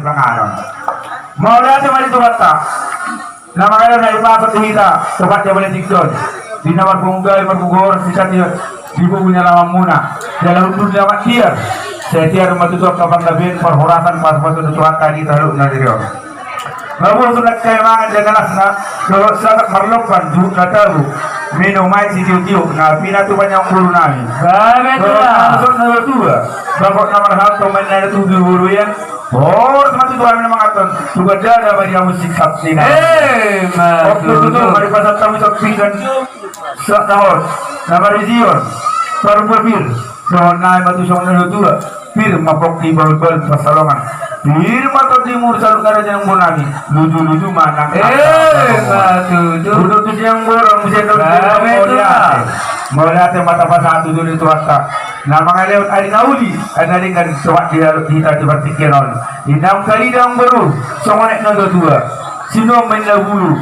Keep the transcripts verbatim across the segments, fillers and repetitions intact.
Panganon. Mauliate ma di Tuhanta. Na mangalehon hita, pasahat tu hita, tu pande bale tingki on. Di na marpungu gabe, marpungu horas, di satiap di pungu ni alamanmuna. Jala hundul ni amak tiar. Sai tiar ma tutu angka panggabean, parhorasan, pasupasu ni Tuhanta di hita saluhutna di ari on. Mauliate tu na kemangan jala na las na, dohot sagat marlompan, juhut na tabo. Minum aek sitiotio, na pinatupa ni amangboru nami. Gabe, Tulang. Dohot na tua. Bagot na marhalto, maen na tubu boru ian. Horas ma tutu hami na manganhon, tu gandana ma di hamu singkat ni na. Eh, ma tutu. Oke, tutu, mari pasahat hamu sahat pinggan. Sahat na horas, na marisi on. Parubah pir. Songon nai ma tutu songon na tua. Pir ma pongki bahulbahul pansalongan. Pir ma tondi mur saluhut na raja ni amangboru nami. Lujuluju ma nang. Eh, ma tutu. Tutu tu siang borong, muse tondi. Mauliate. Mauliate ma tapasahat tu Tuhanta. Na mangalehon ari na uli, ari na denggan, sobat di hita di partingkian on. Inang kari dang boru, songon aek na tua-tua. Sinuan ma inna bulu.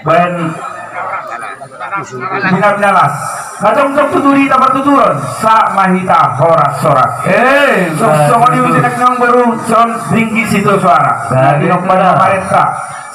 Baen. Bina-bina las. Na jongjong tutu di hita partuturon, sahat ma hita horas-horas. Eh, songon i muse nang boru, songon ringgit sitio soara. Baen. Na dinompa ni pamarenta.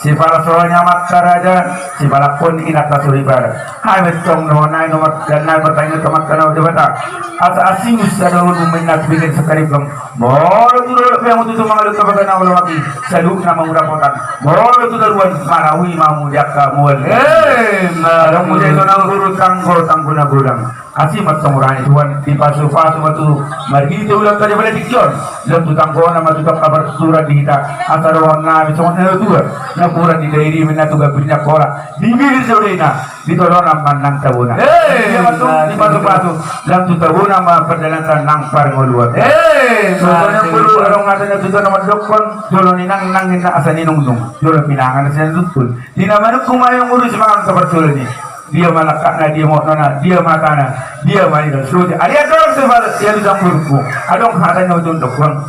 Sipalas roha ni amanta raja, sipalangkon ni inanta soripada. Hami tong dohot nai nomor dan nai martangiang tu Amanta na Debata. Asa asi usia dohot umai na tu bikin sekali bang. Molo tu dohot pe hamu tutu mangalehon tu bagana olo waki. Saluhutna ma hamu dapotan. Molo tu toruan manaui ma hamu di angka mual. Eh, adong muse sonang guru tanggo tanggo na godang. Asi ma tong roha ni Tuhan, dipasu-pasu ma tutu marhite ulaonta di bale tingki on. Lam tu tanggona ma tutu angka partuturan di hita. Asa dohonon nami songon na tua. Na buran di dairi ma inna tu gambirna kola. Di bibir jolena, di tolonan ma nang tabona. Eh, dia ma tutu dipasu-pasu. Lam tu tabona ma pardalanan nang parngoluan. Eh, songon i ma tutu. Adong hata na tutu na mandokkon, jolo ninangnang ninna asa ninungnung. Jolo pinangan asa ninungnung. Di na manungkun ma i, mangurusi mangan tu partuturan i. Dia ma langkatna, dia ma otona, dia ma hatana, dia ma nidok. Sude. Alai adong so ibarat, ia bisa murku. Adong hata na ujung dokon.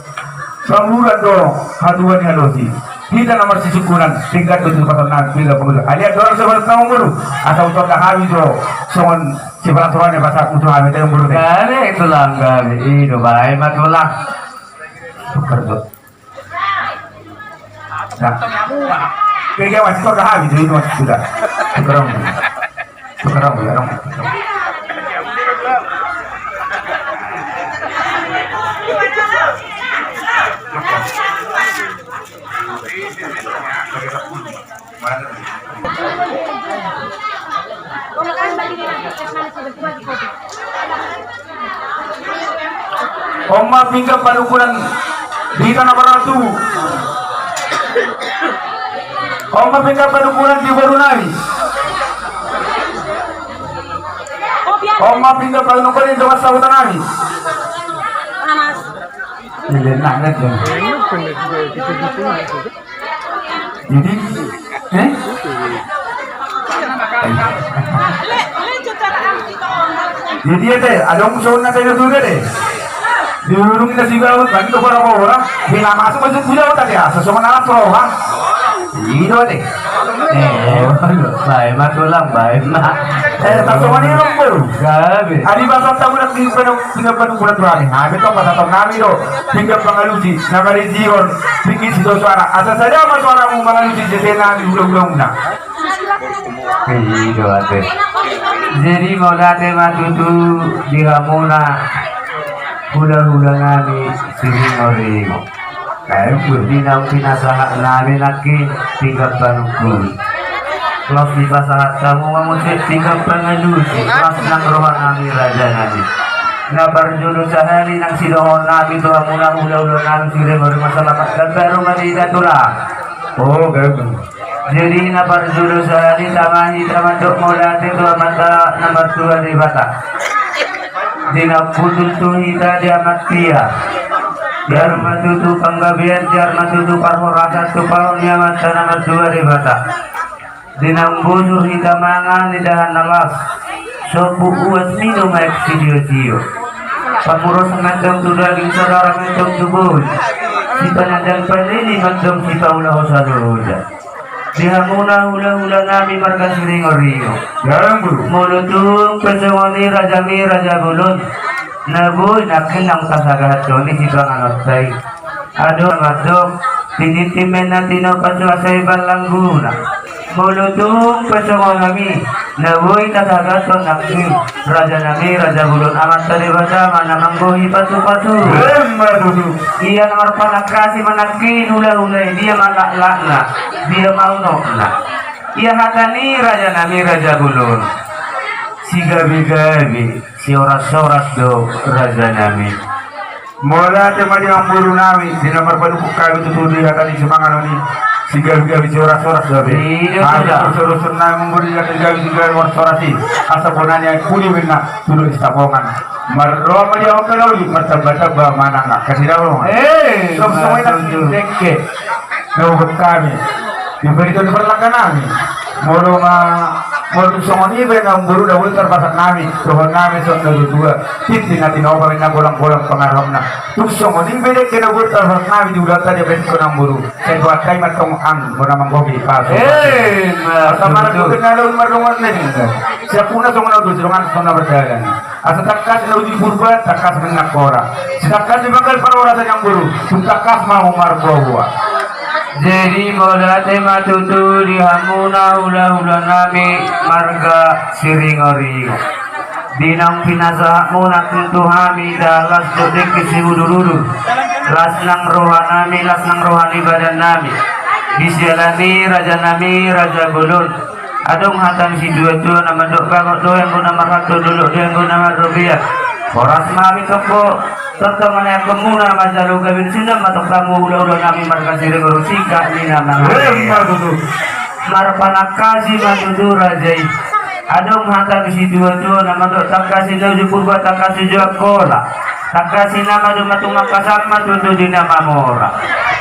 Pamuran do, hatuan ni halosi. Hita na marsisungkunan, tingkat do tu pasangan, bila pamuran. Alai adong so ibarat na mangurusi. Asa utor da hami do, songon sipalas roha ni pasahat utor hami, tayang bulu. Gabe, Tulang, gabe. I do, baen ma, Tulang. Tukar do. Nah. Kira-kira masih kau dah habis, jadi masih sudah. Tukerong. Tukerong, tukerong. On ma pinggan panungkunan di hita na maratubu. On ma pinggan panungkunan di boru nami. On ma pinggan panungkunan di dongan sahuta nami. Panas. Jadi, eh? Jadi, ya, teh, adong songon na teh juga, deh. Di urung na sibawa kan tu pora-pora, bila masuk masuk juga tadi, asa songon alat roha. Ido, deh. Eh, baen ma, Tulang, baen ma. Eh, tak songon i, Bang, Bang. Gabe. Adi bahasa tamu nak di Pinggan panungkunan roha ni hami tong, pasahaton nami do pinggan pangalusi na marisi on, pinggan sitio soara. Asa sada ma soaramu mangalusi jete nami hula-hulamuna. I do ate. Jadi mauliate ma tutu di hamuna hula-hula nami Siringoringo. Di naung pinasahat nami nangkin pinggan panungkun. Laos dipasahat hamu ma muse pinggan pangalusi, las nang roha nami raja nami. Na parjolo sahali nang sidohonon nami tu hamuna hula-hula nami Siringoringo, selamat dan baru ma di hita, Tulang. Oh, gabe. Jadi na parjolo sahali tama hita mandok mauliate tu Amanta na martua Debata. Di na umpuntul tu hita di amak tiar. Biar ma tutu panggabean, biar ma tutu parhorasan tu paon ni Amanta na martua Debata. Di na umbusur hita mangan di dahan na las, sombu uas minum aek sitio-tio. Pamuros mandok tu daging, saudara mandok tu bohi. Sipanandang panini mandok sipaula hosa loja. Di hamuna hula-hula nami marga Siringoringo. Molo tung pe songon i raja mi raja bolon, na boi nangkin naung tasagahathon i sipanganon tai. Adong mandok, tiniti mena tinopa suasai ballangguna. Molo tung pe songon hami na boi tatagathon nangkin, rajanami raja bolon, Amanta Debata ma na manggohi patupatua. Ia na marpanangkasi ma nangkin hulahula i, dia ma laklakna, dia ma unokna. Ia hata ni rajanami raja bolon, sigabegabe, siorashoras do rajanami. Mauliate ma di amangborunami, di na marpadukhon hami tutu di hata ni simanganon i, sigabegabe siorashoras do be. Hami parsorosonnami amangboru di hata ni gabe sigabe siorashoras i, asa bona ni aek pudi mena tu dolok Sitapongan. Marroha ma di hamu na uli, martambatamba ma nang angka sinamot. Songon i nang dengke na huboan hami, di parhitean ni parlangganami. Molo ma, molo tung songon i be na amangboru, na boi tarpasak nami, dohonon nami songon na tuatua. Tintin na tinopa, na golanggolang pangarahutna. Tung songon i be dengke na boi tarpasak nami di ulaonta di baen hon amangboru, sai dohonon nami ma tong, Amang, bona manggohi patupatua. Asa marangkup na laho mardongan ni, siapuna songon na tusi dongan songon na mardalan. Asa tangkas na uli Purba, tangkas ma nang Hora. Sitangkas ni banggal parhorasan i amangboru, tung tangkas ma hamu marboaboa. Jadi mauliate ma tutu di hamuna hulahulanami marga Siringoringo. Di naung pinasahatmuna tu hami, las do dengke siudurudur, las nang rohanami, las nang roha ni badannami. Di siala ni rajanami raja bolon, adong hata ni situatua na mandok, bagot do anggo na marhalto, dolok do anggo na marrobean. Horas ma hami tongtong manaek hamuna manjalo gabe, suda ma tongtong hamu hulahulanami marga Siringoringo, singkat ni na mangalean. Marpanangkasi ma tutu raja i. Adong hata ni situatua na mandok, tangkas i na uju Purba, tangkas i uju Angkola. Tangkas i na maduma tu Makassar ma tutu di na mamora.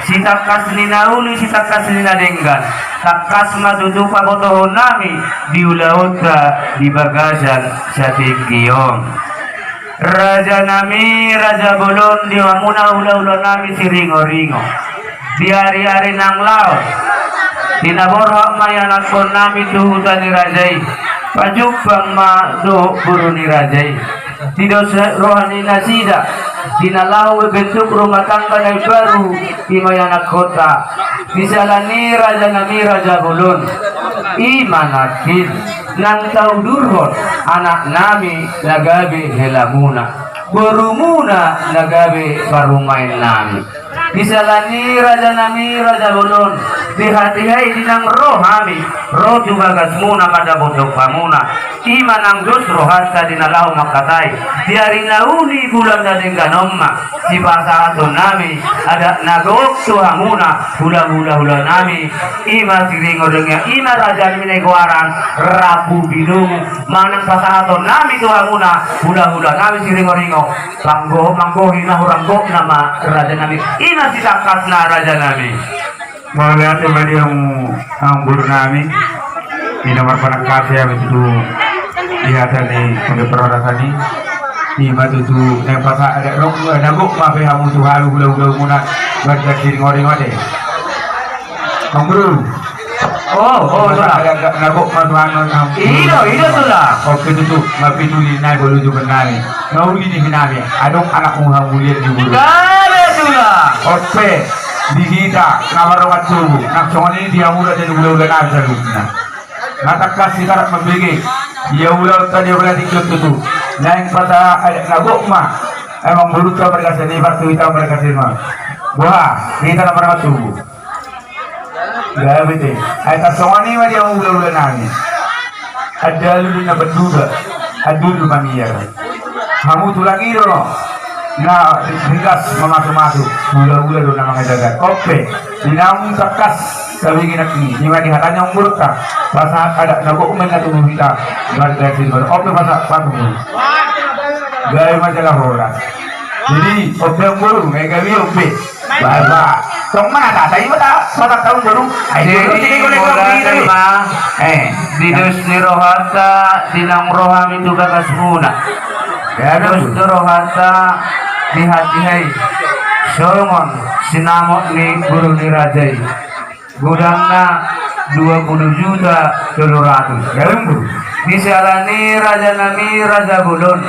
Sitangkas ni na uli, sitangkas ni na denggan. Tangkas ma tutu pabotohonnami di ulaonta di bagasan satingki on. Rajanami raja bolon, di hamuna hulahulanami Siringoringo, di ariari naung laho, di na borhat ma ianakhonnami tu huta ni raja i, pajumpang ma dohot boru ni raja i. Didos roha ni nasida, di na laho mambentuk rumah tangga na imbaru, i ma ianakhonta. Di siala ni rajanami raja bolon, i ma nangkin naung taudurhon anaknami na gabe helamuna, borumuna na gabe parumaennami. Di siala ni rajanami raja bolon, di hatiha i di naung ro hami, ro tu bagasmuna mandapothon hamuna. I ma naung dos rohanta di na laho mangkatai. Di ari na uli bulan na denggan on ma sipasahatonnami adat na gok tu hamuna hulahulahulanami, i ma Siringoringo, i ma rajanami na nigoaran Rapu Binungu, manang pasahatonnami tu hamuna hulahulanami Siringoringo, panggo-, manggohi na hurang gokna ma rajanami. I ma sitangkasna rajanami. Mauliate ma di hamu amangborunami, di na marpanangkasi hami tutu di hata ni pande parhorasan i. I ma tutu na pasahat adat na gok, na gok ma be hamu tu hamu hulahulahulamuna marga Siringoringo ate. Amangboru. O, o, tulang. Adat na gok ma tu hamu. I do, i do, tulang. Oke tutu, mapituli nai bolu jubenami. Na uli ni hinami, adong anakmu hamulian di bulu. Gabe, tulang. Ope, di hita na mardongan tubu, nang songon i di hamu raja ni hulahulanami saluhutna. Na tangkas hita rap mambege, ia ulaonta di ulaon tingki on tutu. Naeng pasahat adat na gok ma amangborunta marga Sianipar tu hita marga Sianipar. Boha, di hita na mardongan tubu. Gabe te. Ai tarsongon i ma di hamu hulahulanami. Andalu do na panduda, andul do mangiar. Hamu tulang i do na ringgas mamasumasu, hulahula do na mangajarjar. Ope, di naung tangkas tabege nangkin i, i ma di hata ni amangborunta, pasahat adat na gok ma inna tubu hita marga Sianipar. Ope, pasahat patumu. Gabe ma jala horas. Jadi ope amangboru, gabe ope. Baik, Pak. Tong mana tata iba ta, patang tahun baru. Ai, jadi, dulu sini boleh mulai kau beli tadi. Mah, eh, di dos ni rohanta, di naung ro hami tu bagasmuna. Ya, dos do rohanta di hatiha i. Songon sinamot ni boru ni raja i. Godangna dua puluh juta tolu ratus. Ya, Amangboru. Di siala ni rajanami raja bolon.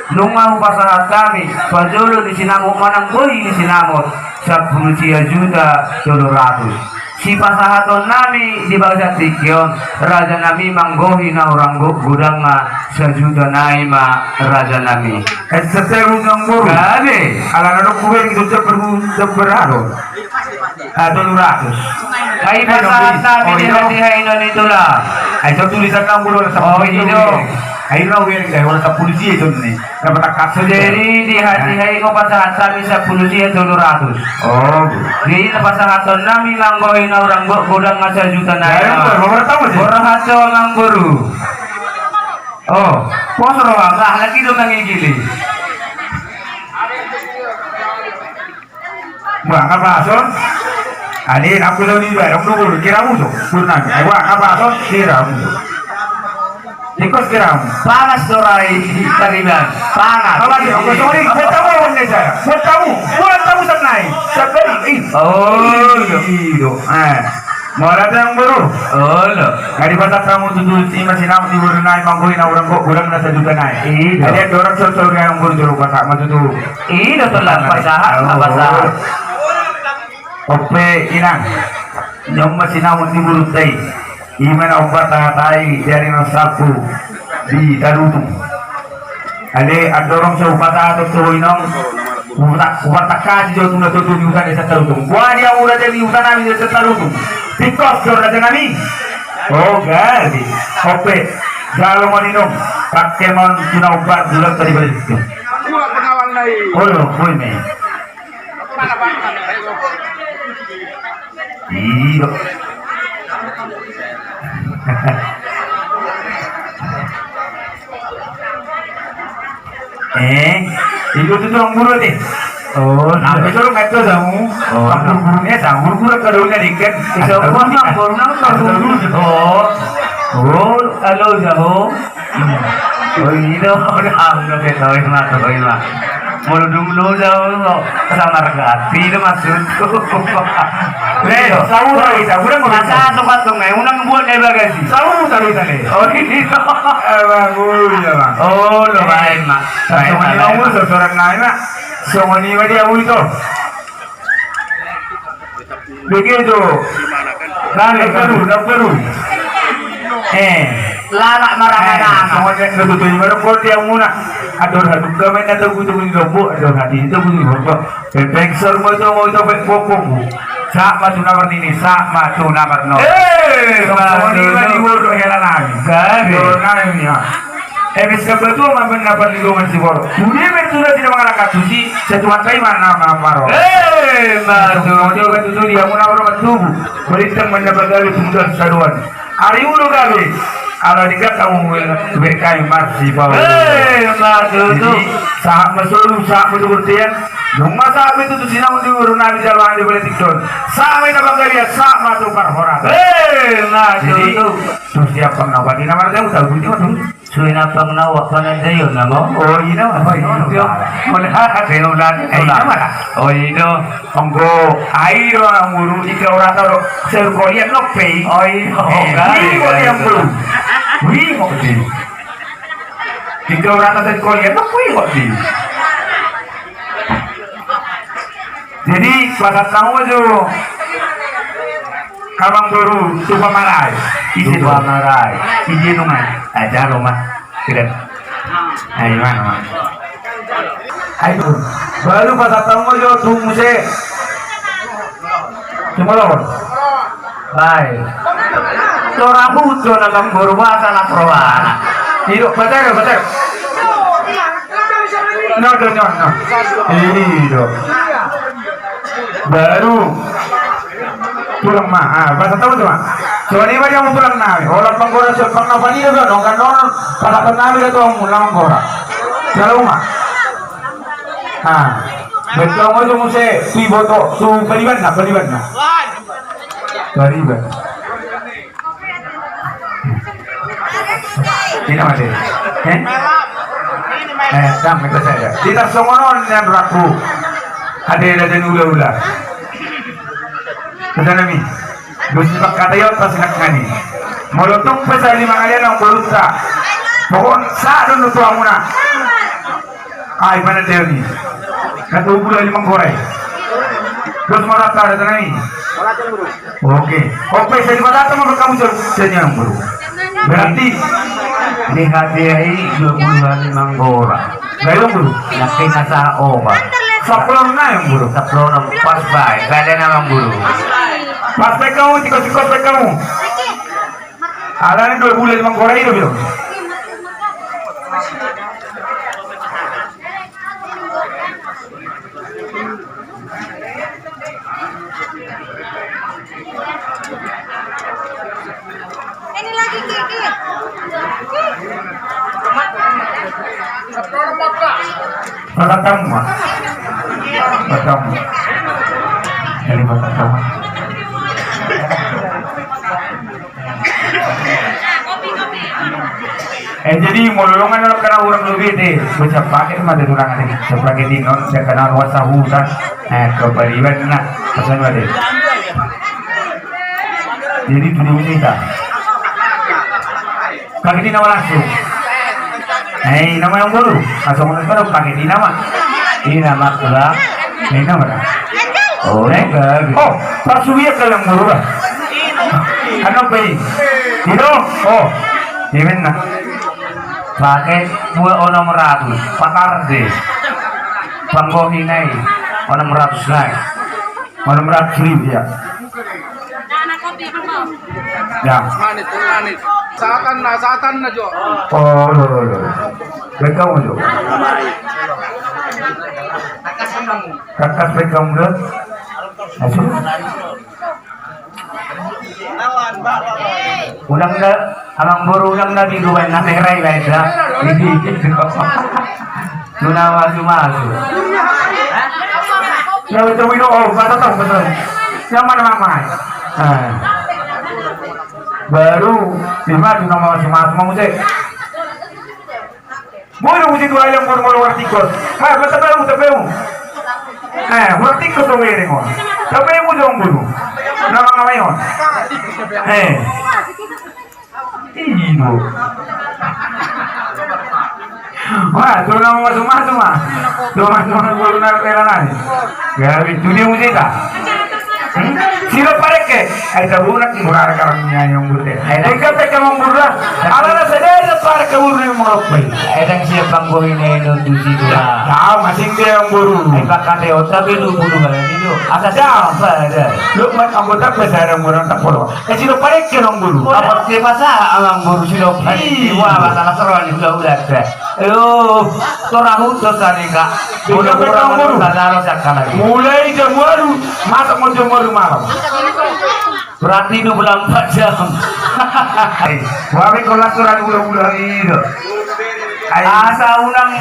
Nunga hupasahat hami, pajolo ni sinamot manang bohi ni sinamot. sampulu sia juta tolu ratus. Sipasahatonnami di bagasan tingki on, rajanami, manggohi na hurang godangna sajuta nai ma, rajanami. Eh, seteru nang boru. Gabe. Ala na dok kuwe di tutup berhutang berado. Ah, tolu ratus. Ai pasahat nami di hatiha i, Tulang. Ai so tulisan nang boru. Oh, i do. Ai ro wen kai wala sampulu sia i, Tulang. Dapat angka. Jadi di hatiha i hupasahat hami sampulu sia tolu ratus. Oh. Di pasahatonnami manggohi na hurang godangna sajuta nai. Borhat do, amang boru. Oh, pos roha, bah, lagi do mangigili. Bah, apa son? Ane, aku tahu di barang dulu, kira musuh. Purna, eh, bah, apa son? Kira musuh. Tikus kira. Panas do rai, tariban. Panas. Apa dia? Aku sorry, buat tamu, buat tamu. Buat tamu, buat tamu sanai. Sanai. Oh, iyo. Eh. Mauliate, amang boru. Olo. Nga dipasahat hamu tutu, i ma sinamot ni boru nai, manggohi na hurang godangna sajuta nai. I do. Jadi, andorang so, so, amang boru, jolo pasahat ma tutu. I do, Tulang, pasahat, pasahat. On pe, inang. Nunga sinamot ni borunta i. I ma na umbahen hata i, di ari na salpu di Tarutung. Ale, andorang so hupasahat tu ho, inong, hupa-, hupatangkasi jo tu na tutu di huta ni Tarutung. Boha dia, ura jadi huta nami di Tarutung. Tikus do, rajanami. Oh, gabe. On pe, jalo ma on, inong. Pake ma on tu na umbahen, bulan tadi balik tu. Olo, boi me. Iyo. Eh, itu tutu, amang boru, ate. Oh, nah, betul kan tu, jamu. Oh, amang boru, borunya jamu, boru, boru, kada udah diket. Iso, amang boru, amang boru. Oh. Oh, halo, jamu. Oh, i do, udah, am, udah, betul, ima, betul, ima. Molo dung lo jauh lo, sama regati do maksudku. Le, saur, saur, saur, masa saur. Tempat dong, eh, unang buat, eh, bagasi. Saur, saur, saur. Oh, i do. Eh, bang, oh, iya, bang. Oh, lo, baen, Mak. Baen, baen. Songon i ma, ur, saur, saur, nai, Mak. Songon i ma dia, ui, to. Begitu. Nang baru, nang baru. Eh, lalap marana. Eh, songon i ma tutu, i ma dok di hamuna. Andor haduka ma inna togu-togu ni lombu, andor hati ni togu ni lombu. Pepeng sor ma tu, ma tu, pepeng pokokku. Sahat ma tu na marnini, sahat ma tu na marnono. Eh, songon i ma di boru hela nami. Gabe. Boru nami, ya. Eme sabatua ma baen na parlindungan siborok. Sude ma tutu na mangalangka tusi, sai Tuhanta i ma na mamaro. Eh, ma tutu. Tutu di hamuna ro ma tubu. Balintang ma na pagabe tumundalhon sadoan. Ari ulu gabe. Ala di kata mu, berkahi marsipaolo. Eh, ma tutu. Jadi, sahat ma solu, sahat ma tu bontean. Nunga sahat ma tutu sinamot ni boru nami jalo ande baletik ton. Sahat ma na pagabe, sahat ma tu parhorasan. Eh, ma tutu. Jadi, tu siap pang na pati na marga, uta guti ma tutu. Suina pang na uap panandaion nama. Oh, i do. Oh, i do. Mula hak, eh, ulang, eh, ulang. Oh, i do. Anggo ai do, anggo ru, ika urata do, sekolian lope. Oh, i do. Eh, kan, wi, kan, kan. Wi, mo di. Ika urata sekolian lope, mo di. Jadi, pasahat hamu jo, amang boru, tu pamarai. Ise tu pamarai. Ise nunga. Aja lo ma. Tidak. Ayo, mana, mana. Ayo. Baru pasahat hamu jo, tu muse. Tu molo. Baik. Tora hujon, amang boru, bahasa las rohana. Iyo, betul, betul. No, no, no, no. Iyo. Baru. Tulang ma. Ah, pasahat hamu jo ma. Songon i ma dia, amang tulang nami. Holan manggora so, pang na panido do, nongkan non. Pasahat nami do tu hamu, manggora. Jalo ma. Ah. Betul, ngomong muse, si boto, tu paliban na, paliban na. Paliban. Ina mate. Eh? Eh, dam, kita saja. Di tarsongon on nian raku. Ada, ada, ada ula-ula. Kata nami. Dos ni pangkataion, pas nak ngani. Molo tung pe sai lima ngalian nang bolunta. Pokok sa do nu tu hamuna. Ai, mana dia ni? Kata ula lima goreng. Terus mana ada tadi? Oke. Oke, saya dibatata sama kamu, saya nyambung. Berarti di hati ai dua puluh hari manggora. Gayung dulu. Nanti kata obat. Saplon na yang bulu. Saplon pas baik. Gak ada nama bulu. Pas baik kamu, tikus-tikus baik kamu. Ada nih dua bulan manggora itu, Bro. Ini lagi gigit. Patatamu, Mak. Patatamu. Jadi patatamu. Eh, jadi molo longan lo kena orang lebih deh, bisa pakai mata tulang deh, sebagai dinon, saya kenal wasa hutan, eh, kepariban nah, pesan deh. Jadi tuduh kita. Kaki di nama langsung. Eh, nama yang baru. Langsung nonton pakai di nama. Di nama pula. Di nama dah. Oh, enggak. Oh, pas dia ke yang baru lah. Kenapa ini? Itu. Oh, ini nah. Pakai dua onom ratus. Patar deh. Panggohi nai. Onom ratus nai. Onom ratus ribu ya. Ya. Manis, manis. Satan na, satan na jo. Oh, lo, lo, lo. Bekau jo. Kakas bekau jo. Asu. Ulang da, amang boru ulang da bigo baen na merai baen da. Nunga masu-masu. Ya betul itu, oh, kata tahu betul. Yang mana mama? Ah. Baru lima tu nama masu-masu mau cek. Boy, dong, situ ayam, boru, boru, ular tikus. Ah, betul, betul, betul. Eh, ular tikus dong ini, mon. Tapi yang ujung dulu. Nama, nama ini, mon. Eh. Ini, mon. Wah, tu nama masuk-masuk, mah. Tu nama, nama boru, nama merah, nani. Gabe tu dia musita. Hmm? Siro pareke. Ai tabunak murara karang nyanyi ombur de. Ai, tinggal teka ombur lah. Ala na sadari na pareke buru ni murok bai. Ai, dang siap panggohi na eno tu si dua. Ya, masing dia ombur. Ai, pakate otak itu buru kali itu. Asa siapa ada? Lu mat anggota besar yang murah tak polo. Eh, siro pareke ombur. Apa dia masa alang buru siro? Iya. Wah, masalah seru ni udah udah. Aduh, torang utus tadi, Kak. Udah, udah, udah, udah, udah, udah, udah, udah. Mulai jam walu, masa mau jam walu malam. Berarti dua puluh empat jam. Wah, be, kalau aturan udah, udah, iya. Ayo. Asa unang,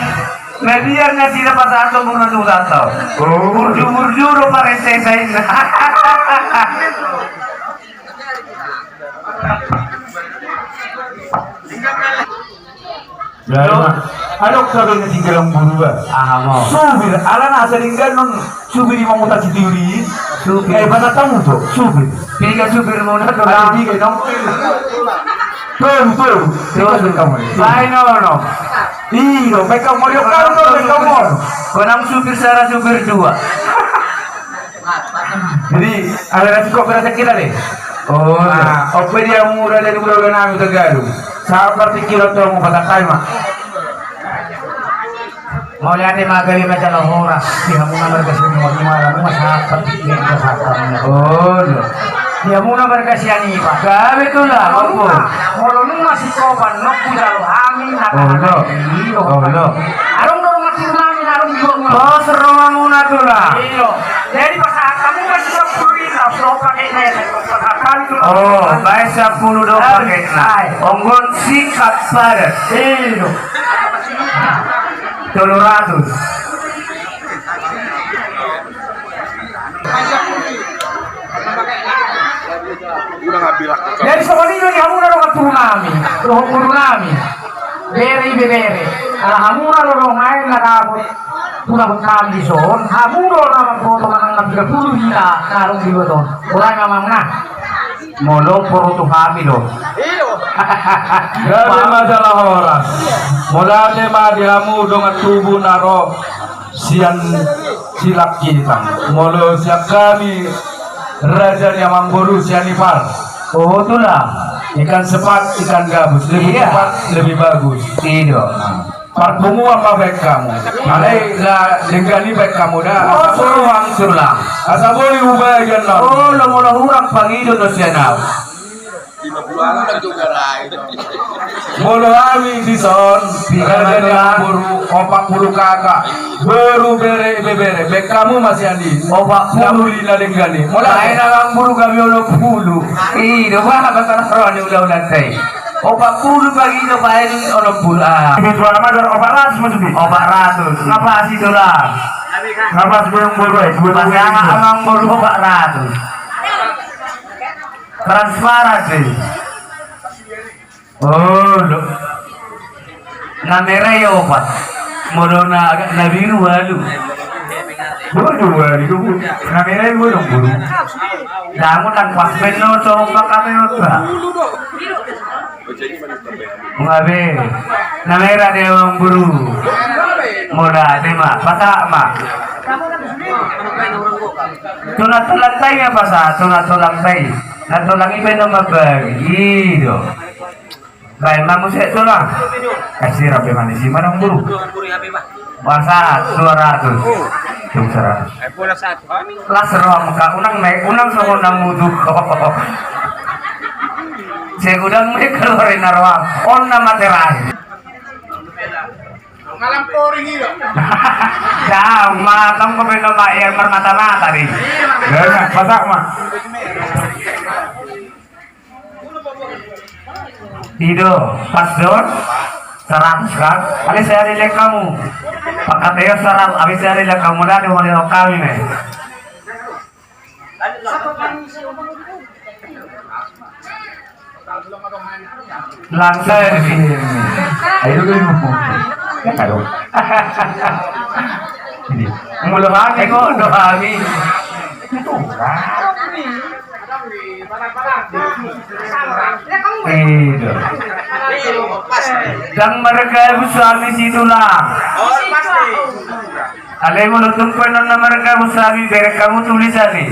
na biar na sida pasato, murna tu tato. Oh. Burju-burju do parente sain. Ya, ya. Adong sabe na tinggal ombur ba. Aha, mau. Supir, ala na asa denggan non supir i manguta si tiuri. Supir. Eh, bahasa tamu tu, supir. Tiga supir mau na tu. Ada tiga, no. Tolu, tolu. Tiga supir kamu. Baik, no, no. Iyo, baik kamu, yo, kamu, no, baik kamu. Konang supir sara, supir dua. Jadi, ala na sikok berasa kita deh. Oh, nah, ope dia mura dari mura udah nami tegaru. Sabar pikiran tu mau patah kai, Mak. Mauliate ma, gabe ma jala horas di hamu na marga Sianipar, mauliate ma, sabar pikiran tu patah kai. Oh, iya. Di hamu na marga Sianipar. Gabe tu lah, molo nunga, molo nunga si Soban, nunga hujalo hami, na tahan. Oh, iya. Adong do rumah tirunami, adong do rumah. Oh, seru mamuna tu lah. Iya. Jadi pasahat hamu ma si sampulu i, laos do pakai na ya, pasahat hamu tu. Oh, baik sampulu do pakai na. Onggon sikat padat. Iya. Tolu ratus. Jadi songon i do di hamu na dongan tubu nami, dohot boru nami. Bere i bebere. Ala hamu na do dongan na dapot. Pura hutang di son, hamu do na mamboto manang na piga pulu hita na adong di luat on. Mulai mamang na. Molo poru tu hami do. Gabe ma jala horas. Mauliate ma di hamu dongan tubu na ro. Sian Cilangkitang. Molo sian hami raja ni amangboru, sian Ipar. Oh, tulang. Ikan sepat, ikan gabus. Lebih cepat, lebih bagus. Ido. Parpunguan ma baen hamu. Alai na denggan i baen hamu da. Oh, asa boi, tulang. Asa boi hubaen na. Oh, lo molo hurang pangido do sian au. Molo hami dison, raja ni amangboru, opat pulu kakak, boru, bere, ibebere, baen hamu ma sian i. Opat pulu. Na uli na denggan i. Molo baen amangboru hami onom pulu. Ido, bah, bah, bah, roha ni ulaon na tai. Opat pulu pagi do baen onom pulu. Ah. Itu alamat opat ratus maksudnya. Opat ratus. Ngapa sih, tulang? Ngapa sih, boru, eh? Dua, dua, dua. Amangboru opat ratus. Transparan dei. Oh, lo. Na merah i opat. Molo na agak na biru ualu. Bodo ualu, bodo. Na merah i bodo, bodo. Damu nang pas beno, coba kami otak. Ngabe. Na merah dei, amangboru. Molo ate ma, pasahat ma. Tulang-tulang tai ma pasahat, tulang-tulang tai. Na tulang i pe na mambagi, ido. Baen ma muse, tulang. Kasih rapi manis i ma, amangboru. Pasahat dua ratus. Tung seratus. Las roham ka, unang naik, unang songon na mutu. Segudang me kalori na roham. On na materakhir. Malam poring i do. Dah, malam ko beno ma, ya, marmata-mata dei. Dah, pasahat ma. Ido, pas do, seratus kan? Alai sehari lek hamu. Pakat yo seratus, alai sehari lek hamu, dah, di mali kami, me. Langsung. Ayo, lu ngomong. Ya, kado. Ini. Mulu hami kok, do hami. Itu, kan? Ido. Ndang margabus hami situlang. Alai molo tung pe non na margabus hami, bereng hamu tulisan i.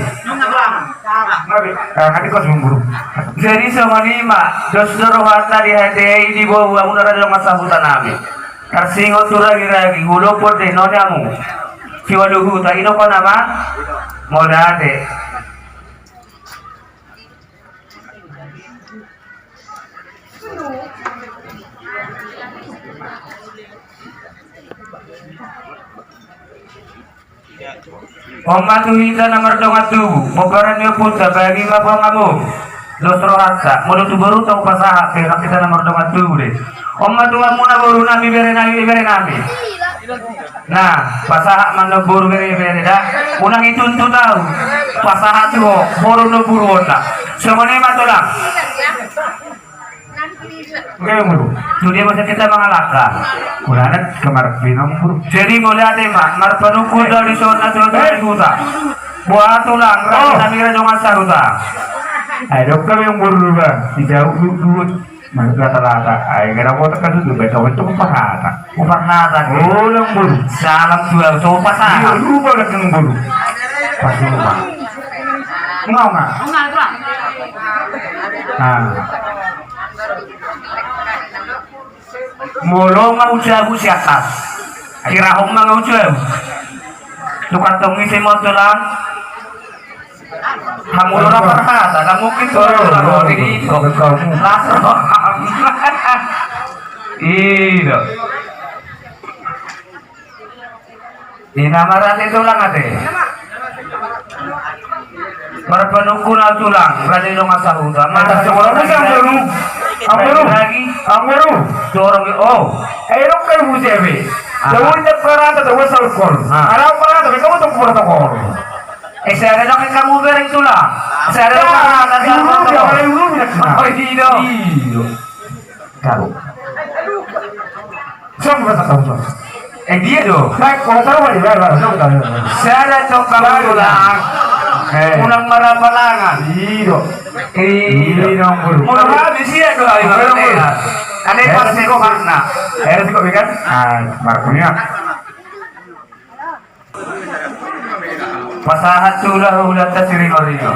Jadi songon i ma, dos do rohanta di hata i, diboa hamu na raja dongan sahuta nami. Tarsingot tu ragi-ragi, hulopo dei noni hamu. Siualu huta, ido kona ma. Mauliate. On ma tu hita na mardongan tubu, pomparan ni ompunta, bagi ma buang hamu. Dos rohanta, molo tu boruta hupasahat pe, hita na mardongan tubu dei. On ma tu hamu na boru nami, bere nami, bere nami. Nah, pasahat ma na boru, bere, bere da. Unang ituntut au. Pasahat tu ho, boru na boru on na. Songon i ma, tulang. Oke, boru. Tu dia masa kita mangalangka. Udah ada kamar pinang, boru. Jadi mauliate ma, marpanungkun do dison na tulang, tulang huta. Buat tulang, oh, raja nami raja dongan sahuta. Ayo, dok kami yang boru dulu, Bang. Dijawab dulu, dulu. Manuk lata-lata, ai gara botak kan tu, baik kau itu parhata. Parhata. Oh, lembur. Salam jual, so pasahat. Iya, lupa kan lembur. Pas lupa. Enggak, enggak. Nah. Molo nga ujabu si atas. Kirahon ma nga ujabu. Tukar tongi si motolan. Hamu do na parhata, na mungkin tu. Oh, hamu do na, oh, rodi di, oh, kamu. Las roham. Ido. Ina marate tulang ate. Marpanungkun au tulang, raja dongan sahuta. Mata sekolah bisa, amboru. Amboru. Lagi. Amboru. Dorong, oh. Eh, lo kai busi ebe. Aha. Jauh ndak parhata, jauh saukol. Ah. Ada parhata, kamu tuh protokol. Eh, saya ada dong kamu bereng tulang. Saya ada dong. Nah, parhata, saya ada dong. Ibu, dia ada ibu, dia kena. Oh, iya. Iya. Tahu. Sama kata tahu, Bang. Eh, dia do. Baik, kalau tahu aja, baik, baik, tahu, tahu, tahu. Saya ada dong kamu tulang. Eh. Pulang marapalangan. Iya. Iya, Bang. Mau habis ya, doa. Ada pas kok makna. Eh, kok kan? Ah, Markunia. Pasahat tu hulahulanta si Ringo Ringo.